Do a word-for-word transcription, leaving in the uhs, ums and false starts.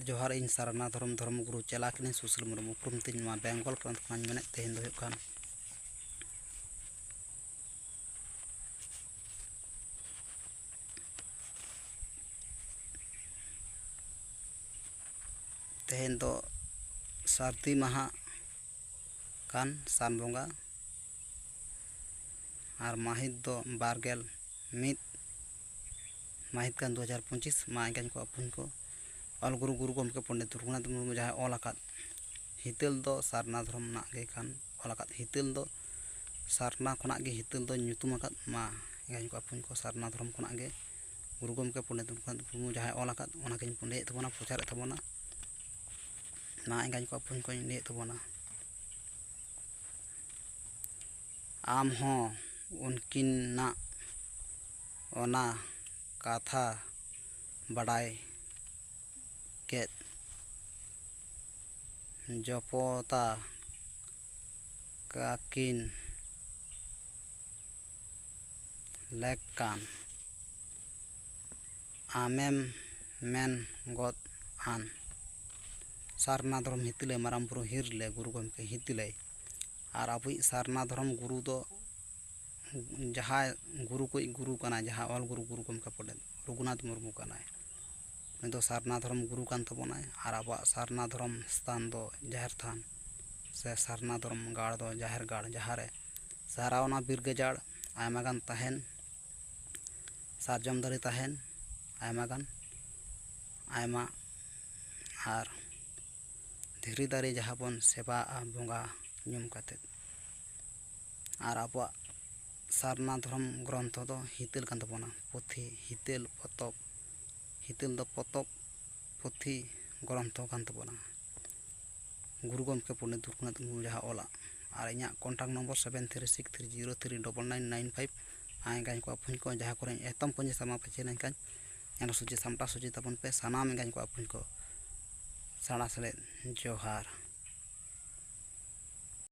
ᱡᱚᱦᱟᱨ, ᱤᱧ ᱥᱟᱨᱱᱟ ᱫᱷᱚᱨᱚᱢ ᱫᱷᱚᱨᱚᱢ ᱜᱩᱨᱩ ᱪᱮᱞᱟ ᱠᱟᱹᱱᱟᱹᱧ ᱥᱩᱥᱤᱞ ᱢᱩᱨᱢᱩ᱾ ᱩᱯᱨᱩᱢ ᱛᱤᱧ ᱱᱚᱣᱟ ᱵᱮᱝᱜᱚᱞ ᱯᱚᱱᱚᱛ ᱠᱷᱚᱱᱟᱜ ᱤᱧ ᱢᱮᱱᱮᱫ, ᱛᱮᱦᱮᱧ ᱫᱚ ᱦᱩᱭᱩᱜ ᱠᱟᱱ ᱛᱮᱦᱮᱧ ᱫᱚ ᱥᱟᱹᱨᱫᱤ ᱢᱟᱦᱟ ᱠᱟᱱ ᱥᱟᱱ ᱵᱚᱸᱜᱟ, ᱟᱨ ᱢᱟᱹᱦᱤᱛ ᱫᱚ ᱵᱟᱨ ᱜᱮᱞ ᱢᱤᱫ ᱢᱟᱹᱦᱤᱛ ᱠᱟᱱ ᱫᱩ ᱦᱟᱡᱟᱨ ᱯᱚᱸᱪᱤᱥ᱾ ᱢᱟ ᱮᱸᱜᱟᱧ ᱠᱚ ᱟᱹᱯᱩᱧ ᱠᱚ, ᱚᱞ ᱜᱩᱨᱩ ᱜᱩᱨᱩ ᱜᱚᱢᱠᱮ ᱯᱚᱱᱰᱤᱛ ᱨᱚᱜᱷᱩᱱᱟᱛᱷ ᱢᱩᱨᱢᱩ ᱡᱟᱦᱟᱸᱭ ᱚᱞ ᱟᱠᱟᱫ ᱦᱤᱛᱟᱹᱞ ᱫᱚ ᱥᱟᱨᱱᱟ ᱫᱷᱚᱨᱚᱢ ᱨᱮᱱᱟᱜ ᱜᱮ ᱠᱟᱱ, ᱚᱞ ᱟᱠᱟᱫ ᱦᱤᱛᱟᱹᱞ ᱫᱚ ᱥᱟᱨᱱᱟ ᱠᱷᱚᱱᱟᱜ ᱜᱮ ᱦᱤᱛᱟᱹᱞ ᱫᱚ ᱧᱩᱛᱩᱢ ᱟᱠᱟᱫ᱾ ᱢᱟ ᱮᱸᱜᱟᱧ ᱠᱚ ᱟᱹᱯᱩᱧ ᱠᱚ, ᱥᱟᱨᱱᱟ ᱫᱷᱚᱨᱚᱢ ᱠᱷᱚᱱᱟᱜ ᱜᱮ ᱜᱩᱨᱩ ᱜᱚᱢᱠᱮ ᱯᱚᱱᱰᱤᱛ ᱨᱚᱜᱷᱩᱱᱟᱛᱷ ᱢᱩᱨᱢᱩ ᱡᱟᱦᱟᱸᱭ ᱚᱞ ᱟᱠᱟᱫ, ᱚᱱᱟ ᱜᱮᱧ ᱞᱟᱹᱭᱮᱫ ᱛᱟᱵᱚᱱᱟ, ᱯᱨᱚᱪᱟᱨᱮᱫ ᱛᱟᱵᱚᱱᱟ᱾ ᱢᱟ ᱮᱸᱜᱟᱧ ᱠᱚ ᱟᱹᱯᱩᱧ ᱠᱚᱧ ᱞᱟᱹᱭᱮᱫ ᱛᱟᱵᱚᱱᱟ᱾ ᱟᱢ ᱦᱚᱸ ᱩᱱᱠᱤᱱᱟᱜ ᱚᱱᱟ ᱠᱟᱛᱷᱟ ᱵᱟᱰᱟᱭ ᱠᱮᱫ ᱡᱚᱯᱚᱛᱟ ᱠᱟᱹᱠᱤᱱ ᱞᱮᱠᱟᱱ ᱟᱢᱮᱢ ᱢᱮᱱ ᱜᱚᱫ ᱟᱱ᱾ ᱥᱟᱨᱱᱟ ᱫᱷᱚᱨᱚᱢ ᱦᱤᱛᱤᱞᱟᱹᱭ ᱢᱟᱨᱟᱝ ᱵᱩᱨᱩ ᱦᱤᱨᱞᱟᱹᱭ ᱜᱩᱨᱩ ᱜᱚᱢᱠᱮ ᱦᱤᱛᱤᱞᱟᱹᱭ᱾ ᱟᱨ ᱟᱵᱚᱭᱤᱡ ᱥᱟᱨᱱᱟ ᱫᱷᱚᱨᱚᱢ ᱜᱩᱨᱩ ᱫᱚ ᱡᱟᱦᱟᱸᱭ ᱜᱩᱨᱩ ᱠᱚᱭᱤᱡ ᱜᱩᱨᱩ ᱠᱟᱱᱟᱭ, ᱡᱟᱦᱟᱸ ᱚᱞ ᱜᱩᱨᱩ ᱜᱩᱨᱩ ᱜᱚᱢᱠᱮ ᱯᱚᱱᱰᱤᱛ ᱨᱚᱜᱷᱩᱱᱟᱛᱷ ᱢᱩᱨᱢᱩ ᱠᱟᱱᱟᱭ, ᱩᱱᱤ ᱫᱚ ᱥᱟᱨᱱᱟ ᱫᱷᱚᱨᱚᱢ ᱜᱩᱨᱩ ᱠᱟᱱ ᱛᱟᱵᱚᱱᱟᱭ᱾ ᱟᱨ ᱟᱵᱚᱣᱟᱜ ᱥᱟᱨᱱᱟ ᱫᱷᱚᱨᱚᱢ ᱥᱛᱷᱟᱱ ᱫᱚ ᱡᱟᱦᱮᱨ ᱛᱷᱟᱱ ᱥᱮ ᱥᱟᱨᱱᱟ ᱫᱷᱚᱨᱚᱢ ᱜᱟᱲ ᱫᱚ ᱡᱟᱦᱮᱨ ᱜᱟᱲ, ᱡᱟᱦᱟᱸ ᱨᱮ ᱥᱟᱨᱟᱣᱱᱟ ᱵᱤᱨ ᱜᱟᱡᱟᱲ ᱟᱭᱢᱟ ᱜᱟᱱ ᱛᱟᱦᱮᱱ, ᱥᱟᱨᱡᱚᱢ ᱫᱟᱨᱮ ᱛᱟᱦᱮᱱ ᱟᱭᱢᱟ ᱜᱟᱱ, ᱟᱭᱢᱟ, ᱟᱨ ᱫᱷᱤᱨᱤ ᱫᱟᱨᱮ ᱡᱟᱦᱟᱸ ᱵᱚᱱ ᱥᱮᱵᱟᱜᱼᱟ ᱵᱚᱸᱜᱟ ᱧᱩᱢ ᱠᱟᱛᱮᱫ᱾ ᱟᱨ ᱟᱵᱚᱣᱟᱜ ᱥᱟᱨᱱᱟ ᱫᱷᱚᱨᱚᱢ ᱜᱨᱚᱱᱛᱷᱚ ᱫᱚ ᱦᱤᱛᱟᱹᱞ ᱠᱟᱱ ᱛᱟᱵᱚᱱᱟ, ᱯᱩᱛᱷᱤ, ᱦᱤᱛᱟᱹᱞ ᱯᱚᱛᱚᱵ, ᱦᱤᱛᱟᱹᱞ ᱫᱚ ᱯᱚᱛᱚᱵ, ᱯᱩᱛᱷᱤ ᱜᱨᱚᱱᱛᱷᱚ ᱠᱟᱱ ᱛᱟᱵᱚᱱᱟ᱾ ᱜᱩᱨᱩ ᱜᱚᱢᱠᱮ ᱯᱚᱱᱰᱤᱛ ᱨᱚᱜᱷᱩᱱᱟᱛᱷ ᱢᱩᱨᱢᱩ ᱡᱟᱦᱟᱸ ᱚᱞᱟᱜ᱾ ᱟᱨ ᱤᱧᱟᱹᱜ contact number seven three six three zero three double nine nine five᱾ ᱟᱨ ᱮᱸᱜᱟᱧ ᱠᱚ ᱟᱹᱯᱩᱧ ᱠᱚ ᱡᱟᱦᱟᱸ ᱠᱚᱨᱮᱧ ᱮᱛᱚᱢ ᱠᱚᱧ ᱥᱟᱢᱟ ᱯᱟᱪᱷᱮ ᱞᱮᱱᱠᱷᱟᱱ, ᱧᱮᱞ ᱥᱩᱪᱤ ᱥᱟᱢᱴᱟᱣ ᱥᱩᱪᱤ ᱛᱟᱵᱚᱱ ᱯᱮ ᱥᱟᱱᱟᱢ ᱮᱸᱜᱟᱧ ᱠᱚ ᱟᱹᱯᱩᱧ ᱠᱚ᱾ ᱥᱟᱲᱟ ᱥᱮᱞᱮᱫ ᱡᱚᱦᱟᱨ᱾